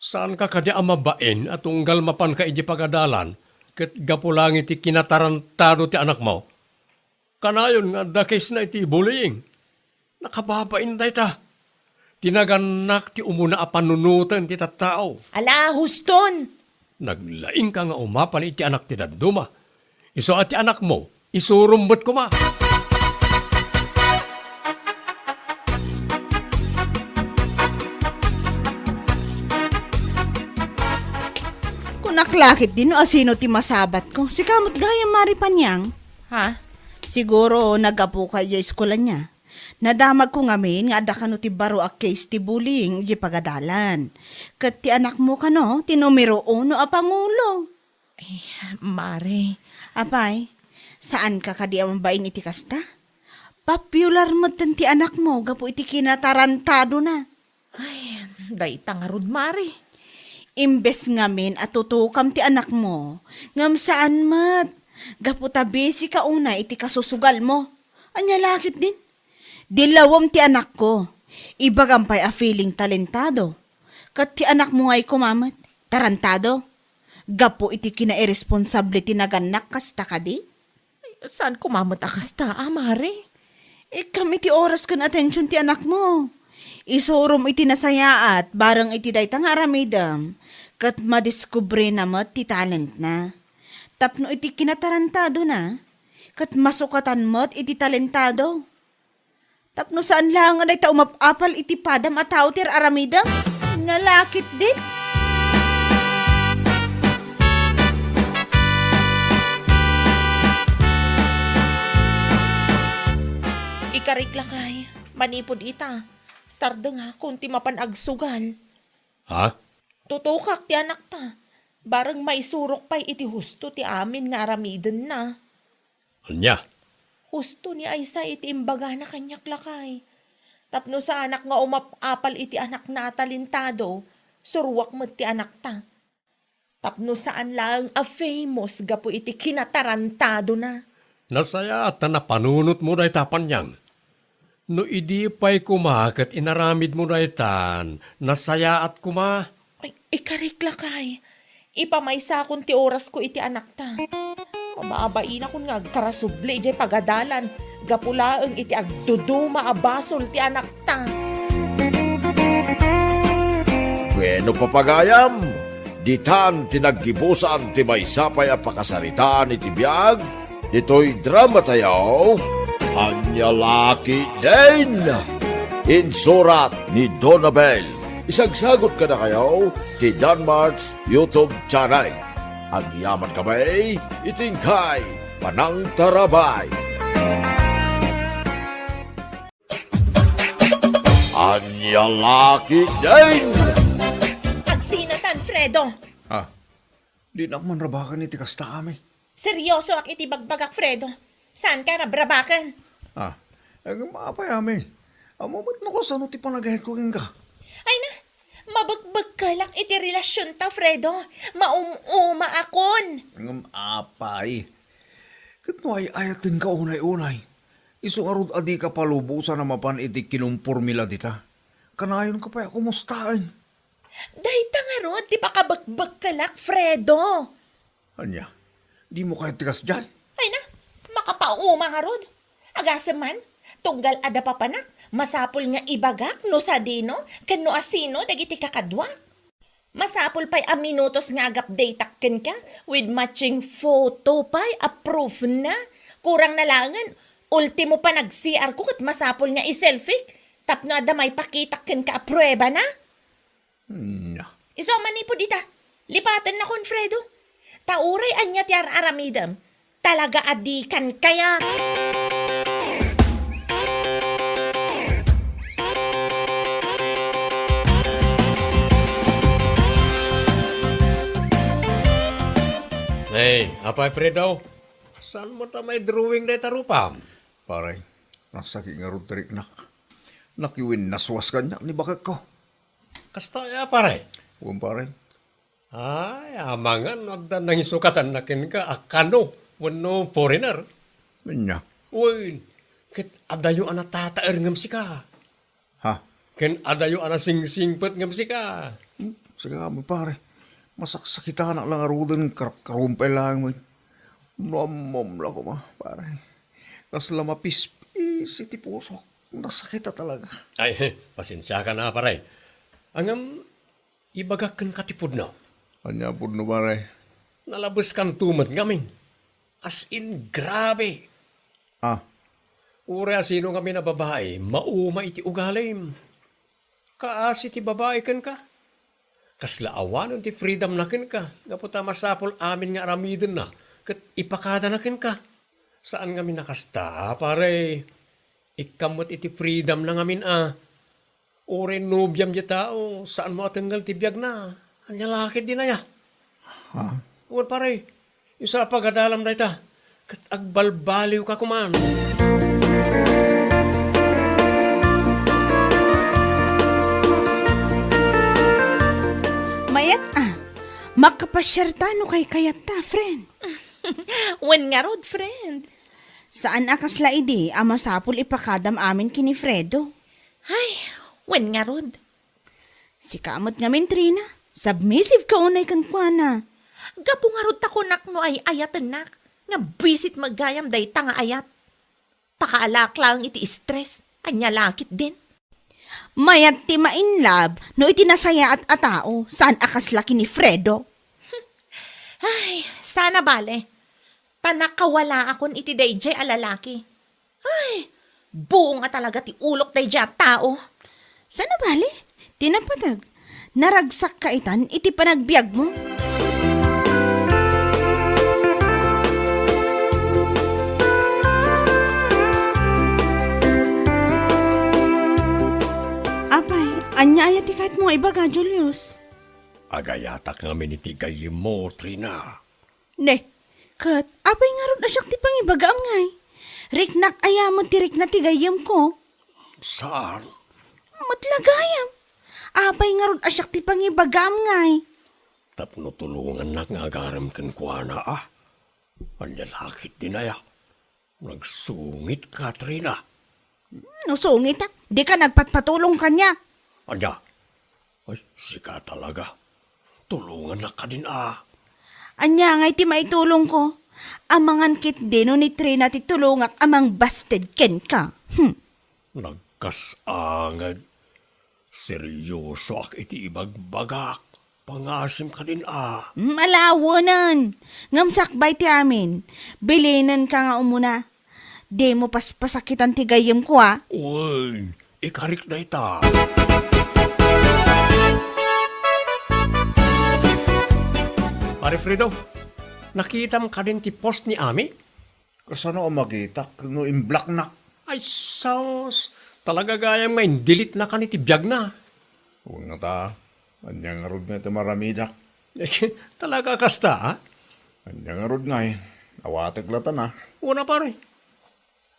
saanka kadi a mabain a tunggal mapanka idiay pagadalan ket gapu laeng iti kinatarantado ti anakmo? Kanayon nga adda case-na iti bullying. Nakababain dayta. Ti nagannak ti umuna a panunoten ti tattao. Ala, huston! Naglaingka nga umapal iti anak ti dadduma. Isu a ti anakmo, isurom met koma. Kunak la ketdi no asino ti masabatko. Sika met gayam, Mare Panyang. Ha? Siguro naggapuka idiay eskuela niya. Nadamagko ngamin nga adda kano ti baro a case ti bullying idiay pagadalan. Ket ti anakmo kano ti numero uno a pangulo. Eh, Mare. Apay, saanka kadi a mabain iti kasta? Popular metten ti anakmo gapu iti kinatarantadona. Ay, dayta ngarud, Mare. Imbes ngamin a tutukam ti anakmo, ngem saan met, gapu ta busy ka unay iti kasusugalmo. Ania la ketdin? Dilawem ti anakko. Ibagam pay a feeling talentado. Ket ti anakmo ngay koma met, tarantado. Gapu iti kinairesponsable ti nagannak kasta kadi? Saan koma met a kasta, a, Mare? Ikkam iti oras ken atension ti anakmo. Isurom iti nasayaat bareng iti dayta nga aramidem, ket madiskubrena met ti talentna. Tapno iti kinatarantadona, ket masukatan met iti talentado. Tapno saan laeng a dayta umap-apal iti padam a tao ti ar-aramidem? Nya la ketdin. Ikarik lakay, manipud ita, sardengakon ti mapan agsugal. Ha? Tutokak ti anakta. Bareng maisurok pay iti husto ti amin nga aramidenna. Ania? Husto ni Aisa iti imbagana kaniak lakay. Tapno saanak nga umap-apal iti anakna a talentado, suruak met ti anakta. Tapno saan laeng a famous gapu iti kinatarantadona. Nasayaat ta napanunotmo dayta, Panyang. No idi pay koma ket inaramidmo daytan, nasayaat koma. Ay, ikarik lakay. Ipamaysakon ti orasko iti anakta. Mababainakon nga agkarasubli idiay pagadalan, gapu laeng iti agduduma a basol ti anakta. Bueno, papagayam, ditan ti naggibusan ti maysa pay a pakasaritaan iti biag ditoy dramatayo, Ania La Ketdin. Insurat ni Donabel. Isagsagot kadakayo ti Danmart's YouTube channel. Agyaman kami iti inkay panangtarabay. Ania La Ketdin. Agsinatan, Fredo. Ah, dinak man rabaken iti kasta, Ami. Seryosoak iti bagbagak, Fredo. Saanka rabrabaken. Ah, ngem apay, Ami? Ammom met no kasano ti panagayatko kenka? Ay na, mabegbegkelak iti relasionta, Fredo. Maum-umaakon. Ngem apay? Ket no ay-ayatenka unay-unay, isu ngarud a dika palubosan a mapan iti kinumpormila dita, kanayonka pay a kumustaen. Dayta ngarud ti pakabekbekkelak, Fredo. Ania? Dimo kayat ti kasdiay? Ay na, makapauma ngarud. Agasem man, tunggal adda papanak, masapul nga ibagak no sadino ken no asino dagiti kakaduak. Masapul pay a minutos nga agupdateak kenka with matching photo pay a proofna. Kurang na laengen, ultimo panag-C R ko ket masapul nga i-selfie tapno adda maipakitak kenka a pruebana. Hmm. Isu a manipud ita, lipatennakon, Fredo. Ta uray ania ti ar-aramidem, talaga a dikan kayat. Hey, apay, Fredo? Saanmo ta maidrawing dayta rupam? Pare, nasakit ngarud ti riknak. Nakiwinnaswas kaniak ni bakekko. Kasta aya, pare? Wen, pare. Ay, amangan no adda nangisukatanna kenka a Kano wenno foreigner. Ania? Wen, ket adayo a natataer ngem sika. Ha? Ken adayo a nasingsingpet ngem sika. Hmm, sika, pare. Masaksakitanak la ngaruden, karakkaruem pay laeng met. No ammom la koma, pare. Kasla mapispis iti pusok. Nasakit a talaga. Ay, pasensiakan a, pare. Ngem, ibagak kenka ti pudno. Ania pudno, pare? Nalabeskanto met ngamin. As in, grabe. Ah. Uray a sino ngamin a babai, mauma iti ugalim. Kaasi ti babai kenka. Kasla awanen ti freedomna kenka, gapu ta masapul amin nga aramidenna ket ipakadana kenka. Saan ngamin a kasta, pare. Ikkam met iti freedomna ngamin a. Uray nobiam diay tao, saanmo a tengngel ti biagna. Ania la ketdin aya? Ha? Wen, pare, isu a pagadalam dayta, ket agbalbaliwka koman. Mayat a, makapasiarta no kaykayatta, friend. Wen ngarud, friend. Saan a kasla idi a masapul ipakadam amin ken ni Fredo. Ay, wen ngarud. Sika met ngamin, Trina, submissive ka unay kenkuana. Gapu ngarud ta kunak no ay-ayatennak, nga bisit met gayam dayta nga ayat. Pakaalaak laeng iti stress, ania la ketdin. Mayat ti ma-in love no iti nasayaat a tao, saan a kasla ken ni Fredo. Ay, saan a bale. Ta nakawalaakon iti daydiay a lalaki. Ay, buong a talaga ti ulok daydiay a tao. Saan a bale, ti napateg, Naragsakka itan iti panagbiagmo? Apay, ania aya ti kayatmo nga ibaga, Julius? Agayatak ngamin iti gayyemmo, Trina. Ne, ket apay ngarud a siak ti pangibagaam ngay? Riknak aya met ti rikna ti gayyemko? Saan? Met la gayam. Apay ngarud a siak ti pangibagaam ngay? Tapno tulongannak nga agarem kenkuana, a? Ania la ketdin aya? Nagsungit, Katrina. No sungit, a, dika nagpatpatulong kaniak. Ania? Ay, sika talaga. Tulongannak kadin, a. Ania ngay ti maitulongko? Amangan ketdi no ni Trina ti tulongak a mangbasted kenka. Hmm. Nagkasangad. Seriosoak iti ibagbagak. Pangasim kadin, a. Malawenen. Ngem sakbay ti amin. Bilinenka nga umuna. Dimo paspasakitan ti gayyemko, a. Wen, ikarik dayta. Pare Fredo, nakitam kadin ti post ni Ami? Kasano a makitak no imblocknak? Ay, sus! Talaga gayam nga indelete-na kan iti biagna. Wen ngata, ania ngarud nga iti maramidak? Talaga kasta, a? Ania ngarud ngay, awatek latta. Wen a, pare.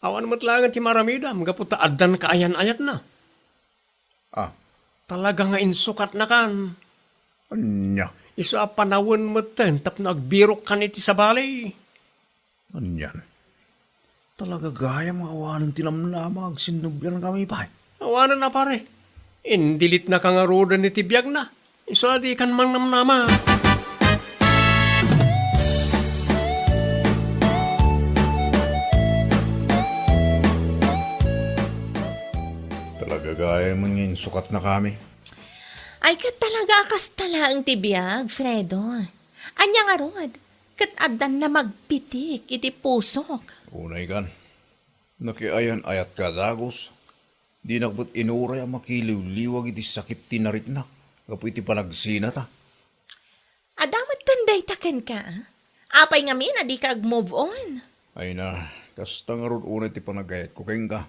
Awan met laengen ti maramidam gapu ta addan kaayan-ayatna. A. Talaga nga insukatnakan. Ania? Isu a panawen metten tapno agbirokkan iti sabali. Anian? Talaga gayam nga awanen ti namnama nga agsinnubliankami pay. Awanen a, pare. Indelete-naka ngaruden iti biagna. Isu a dikan mangnamnama. Talaga gayam nga insukatnakami. Ay, ket talaga a kasta laeng ti biag, Fredo. Ania ngarud? Ket addan namagpitik iti pusok. Unay kan. Nakiayan-ayatka a dagus. Dinak met inuray a makiliwliwag iti sakit ti nariknak gapu iti panagsinata. Adda metten dayta kenka, a? Apay ngamin a dika ag-move on? Ay na, kasta ngarud unay ti panagayatko kenka.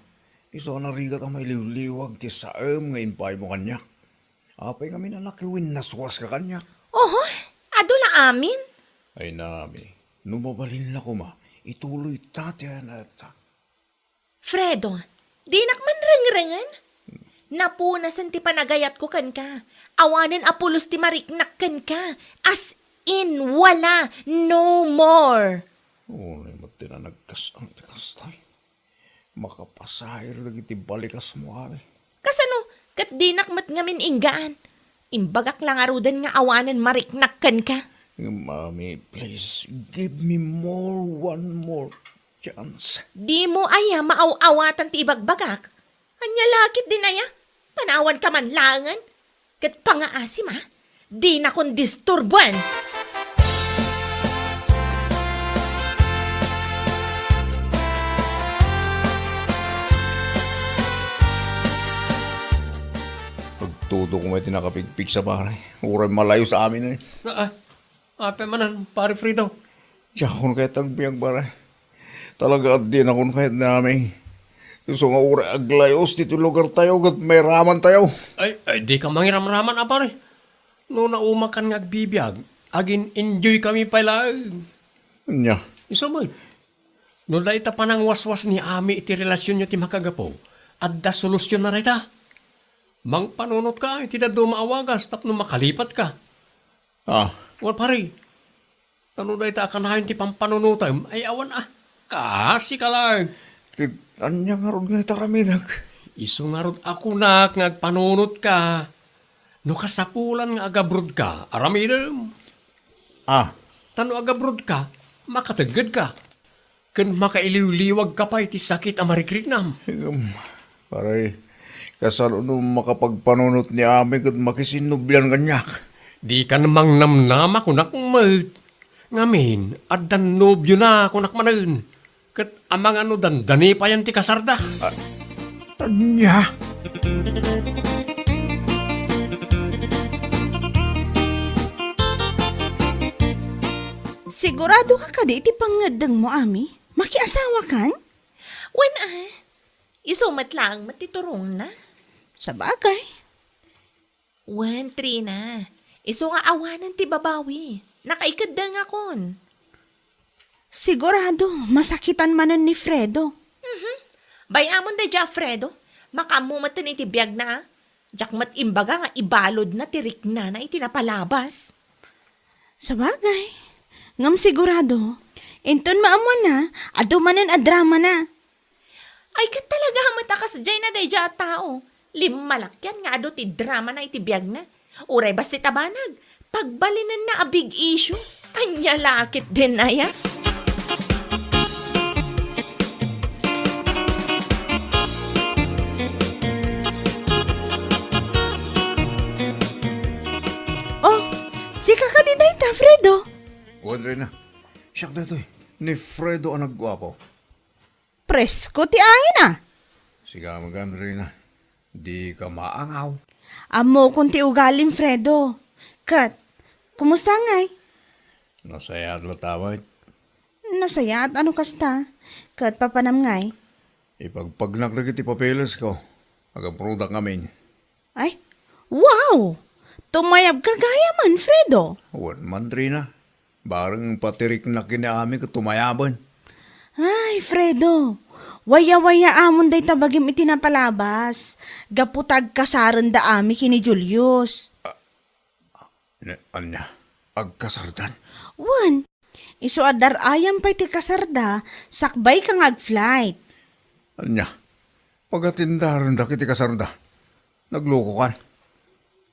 Isu a narigat a mailiwliwag ti saem nga impaaymo kaniak. Apay ngamin a nakiwinnaswaska kaniak? Oho, adu la amin. Ay na, Ami, no mabalin la koma, ituloyta ti ayan-ayatta. Fredo, dinak man rengrengen. Napunasen ti panagayatko kenka. Awanen a pulos ti mariknak kenka. As in, wala. No more. Unay met ti nanagkas-ang ti kastay. Makapasair dagiti balikasmo, Ami. Kasano? Ket dinak met ngamin inggaan. Imbagak la ngaruden nga awanen mariknak kenka. Mami, please, give me more, one more chance. Dimo aya maaw-awatan ti ibagbagak? Ania la ketdin aya? Panawanka man laengen? Ket pangaasim, a? Dinakon disturboen! Agtudok met ti nakapigpigsa, pare. Uray malayo sa amin, e. Ah, ah. Apay manen, Pare Fredo? Diakon kayat agbiag, pare. Talaga, adinakon kayat ni Ami. Isu nga uray aglayos ditoy lugartayo ket mairamantayo. Ay, ay, dika mangiramraman, a, pare. No naumakan nga agbibiag, agin-enjoykami pay laeng. Ania? Isu met. No dayta panangwaswas ni Ami iti relasionyo ti makagapu, adda solusionna dayta. Mangpanunotka iti dadduma a wagas tapno makalipatka. Ah. Wen, pare. Ta no dayta a kanayon ti pampanunotem, ay awan a. Kaasika laeng. Ket ania ngarud nga itaramidek? Isu ngarud a kunak nga agpanunotka. No kasapulan nga agabrodka, aramidem. Ah. Ta no agabrodka, makateggedka. Ken makailiwliwagka pay ti sakit a marikriknam. Ngem, pare, kasano no makapagpanunot ni Ami ket makisinnublian kaniak? Dikan mangnamnama, kunak met. Ngamin, addan nobiona, kunak manen. Ket amangan no dandani payen ti kasarda. Ah, ania? Sigurado ka kadi iti pangngeddengmo, Ami? Makiasawakan? Wen, ah. Isu met laeng met ti turongna. Sabagay. Wen, Trina. Isu nga awanen ti babawi. Nakaikeddengakon. Sigurado, masakitan manen ni Fredo. Mhm. Bay-amon daydiay a Fredo. Makaammo met iti biagna, a. Diak met imbaga nga ibaludna ti riknana iti napalabas. Sabagay. Ngem sigurado, inton maammoanna, adu manen a dramana. Ay, ket talaga met a kasdiay na daydiay a tao. Limmalakyan nga adu ti dramana iti biagna. Uray bassit a banag, pagbalinenna a big issue. Ania la ketdin aya? Oh, sika kadi dayta, Fredo? Wen, Reyna. Siak daytoy, ni Fredo a nagguapo. Presko ti aina. Sika met, Reyna. Dika maangaw. Ammokon ti ugalim, Fredo. Ket, kumusta ngay? Nasayaat latta met. Nasayaat a no kasta. Ket papanam ngay? Ipagpagnak dagiti papelesko. Agaprudak ngamin. Ay, wow! Tumayabka gayamen, Fredo. Wen man, Reyna. Bareng pati riknak ken ni Ami ket tumayaben. Ay, Fredo, waya-wayaamon dayta bagim iti napalabas. Gapu ta agkasarenda Ami ken ni Julius. Ne, ania? Agkasardan? Wen, isu a dar-ayam pay ti kasarda, sakbayka nga ag-flight. Ania? Pagatindarendak iti kasarda? Naglokokan?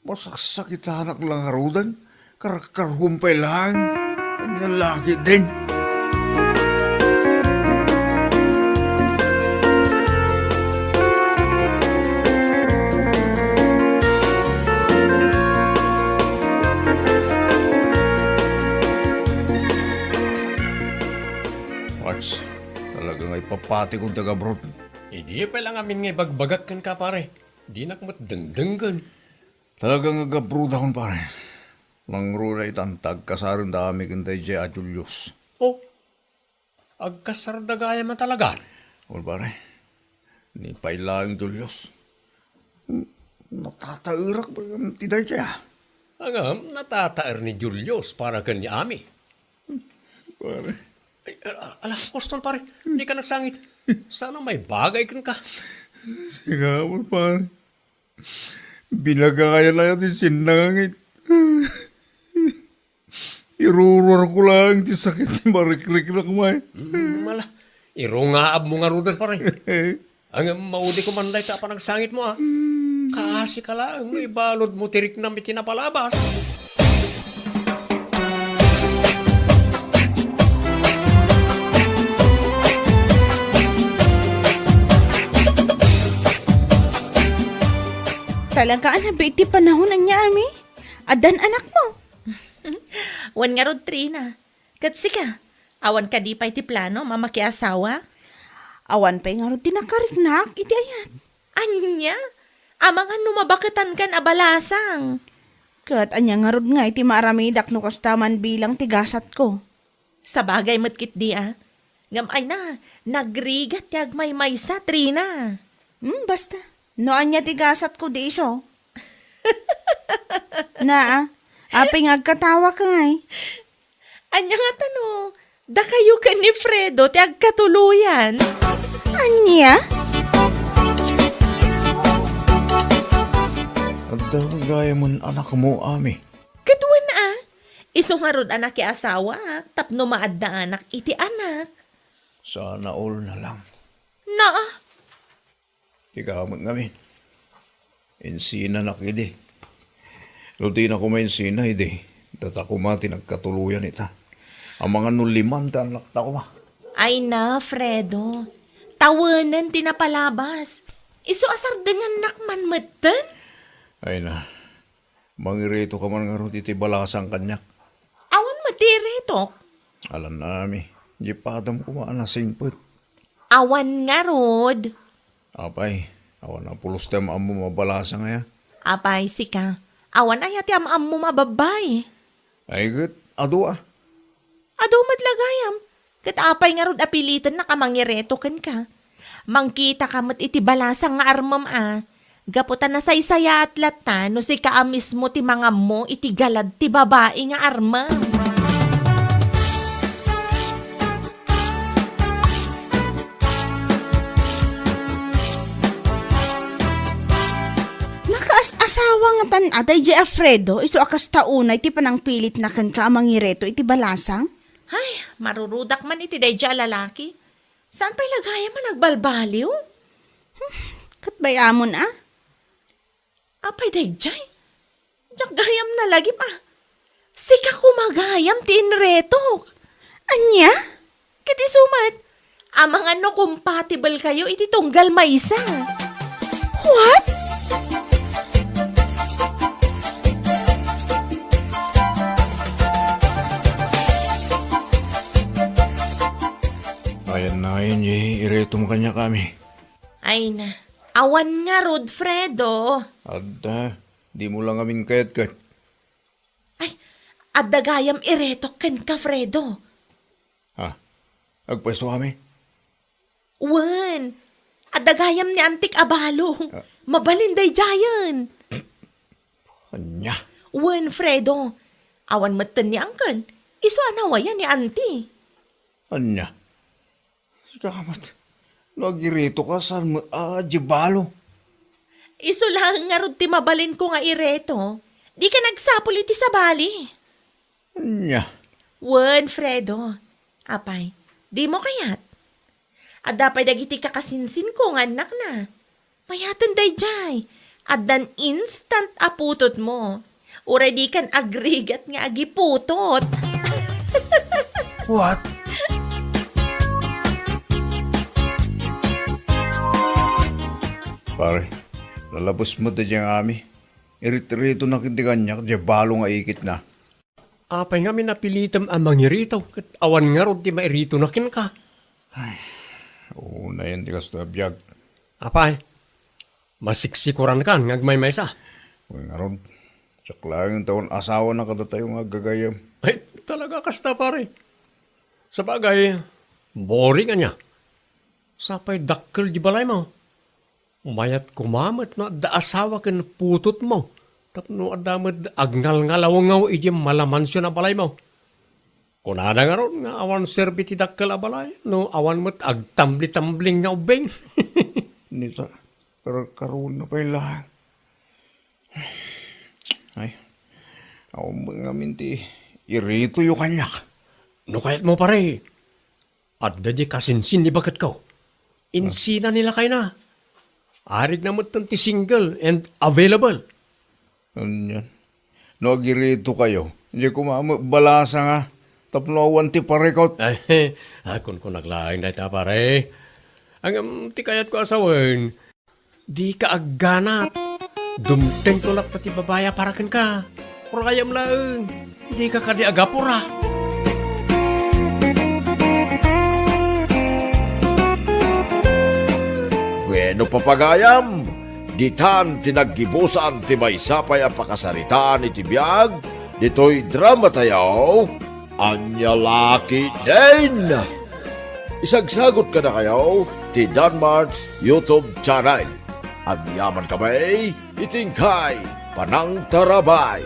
Masaksakitanak la ngaruden, karkarhuam pay laeng. Ania la ketdin? Max, talaga nga ipapatikon ti agabroad. Idi pay la ngamin nga ibagbagak kenka, pare. Dinak met dengdenggen. Talaga nga agabrodakon, pare. Nangruna itan ta agkasarenda Ami ken daydiay a Julius. Oh, agkasarda gayam a talaga? Wen, pare. Ni pay laeng Julius. Natataerak pay ti daydiay, a. Ngem, natataer ni Julius para ken ni Ami. Pare. Ay, a-, ala, Koston, pare. Dika nagsangit. Sana maibagay kenka. Sika, pare. Binagayan aya ti sinnangangit. Iruruarko laeng ti sakit ti marikriknak, may. Mm, ala. Irungaabmo ngaruden, pare. Ngem maudiko man dayta a panagsangitmo, a. Kaasika laeng no ibaludmo ti riknam iti napalabas. Talaga a nabiit ti panahon, ania, Ami? Addan anakmo? Wen ngarud, Trina. Ket sika, awan kadi pay ti planom a makiasawa? Awan pay ngarud ti nakariknak iti ayat. Ania? Amangan no mabaketankan a balasang. Ket ania ngarud ngay ti maaramidak no kasta man bilang ti gasatko? Sabagay met ketdi, a. Ngem ay na, nagrigat ti agmaymaysa, Trina. Hmm, basta. No ania ti gasatko, di isu. Na, a. Apay nga agkatawaka ngay? Ania ngata no, dakayo ken ni Fredo ti agkatuloyan? Ania? Adda gayamen anakmo, Ami? Ket wen, a. Isu ngarud a nakiasawaak tapno maadda anak iti anak. Sana all na lang. Naa. Tika met ngamin. Insinanak idi. No dina koma insina idi, data koma ti nagkatuloyan ita. Amangan no liman ti annakta koma. Ay na, Fredo. Tawenen ti napalabas. Isu a sardengannak man metten? Ay na. Mangirito ka man ngarud iti balasang kaniak. Awan met ti iritok. Alan, Ami. Di padam koma a nasingpet. Awan ngarud. Apay, awan a pulos ti am-ammom a balasang aya? Apay, sika, awan aya ti am-ammom a babbai? Ay, ket, adu a. Adu met la gayam. Ket apay ngarud a pilitennaka a mangireto kenka? Mangkitaka met iti balasang nga armem a. Gapu ta nasaysayaat latta no sika a mismo ti mangammo iti galad ti babai nga armem. Nakaas-asawa ngatan a daydiay a Fredo, isu a kasta unay ti panangpilitna kenka a mangireto iti balasang? Ay, marurudak man iti daydiay a lalaki. Saan pay la gayam a nagbalbaliw? Hmm, ket bay-amon a? Apay daydiay? Diak gayam nalagip a. Sika koma gayam ti inretok. Ania? Ket isu met, amangan no compatible kayo iti tunggal maysa. What? Ayan na ngayon, eh, iretom kaniak, Ami. Ay na, awan ngarud, Fredo. Adda, dimo la ngamin kayat ket. Ay, adda gayam iretok kenka, Fredo. Ha? Agpayso, Ami? Wen, adda gayam ni antik a balo. Ah. Mabalin daydiayen. Ania? Wen, Fredo. Awan metten ni Angkel. Isu a nawaya ni Anti. Ania? Sika met, no agiretoka, saan met a di balo? Isu laeng ngarud ti mabalinko nga ireto. Dika nagsapul iti sabali. Ania? Wen, Fredo. Apay, dimo kayat? Adda pay dagiti kakasinsinko nga annakna. Mayaten daydiay. Addan instant a putotmo. Uray dikan agrigat nga agiputot. What? Pare, lalabes met daydiay nga Ami. Irit-iritonak iti kaniak, diay balo nga ikitna. Apay ngamin a pilitem a mangirito, ket awan ngarud ti mairitona kenka? Ay, unayen ti kasta a biag. Apay, masiksikorankan nga agmaymaysa? Wen ngarud, siak laeng ti awan asawana kadatayo nga aggagayem. Ay, talaga kasta, pare. Sabagay, boring ania. Sapay dakkel di balaymo. Mayat koma met no adda asawa ken putotmo, tapno adda met agngalngalawngaw idiay malamansion a balaymo. Kunada ngarud nga awan serbi ti dakkel a balay no awan met agtambli-tambling nga ubbing. Ni ta, karkaruna pay laeng. Ay, awan met ngamin ti iritoyo kaniak. No kayatmo, pare, adda di kasinsin ni baketko. Insina ni lakayna. Arigna metten ti single and available. Anian? No agiritokayo, diay koma met balasang a, tapno awan ti parikut. Ay, ah, kunkunak laeng dayta, pare. Ngem ti kayatko a sawen, dika agganat. Dumtengko latta ti babai a para kenka. Urayam laeng. Dika kadi agapura. Bueno, papagayam, ditan ti naggibusan ti maysa pay a pakasaritaan iti biag ditoy dramatayo, Ania La Ketdin. Isagsagut kadakayo ti Danmart's YouTube channel. Agyamankami iti inkay panangtarabay.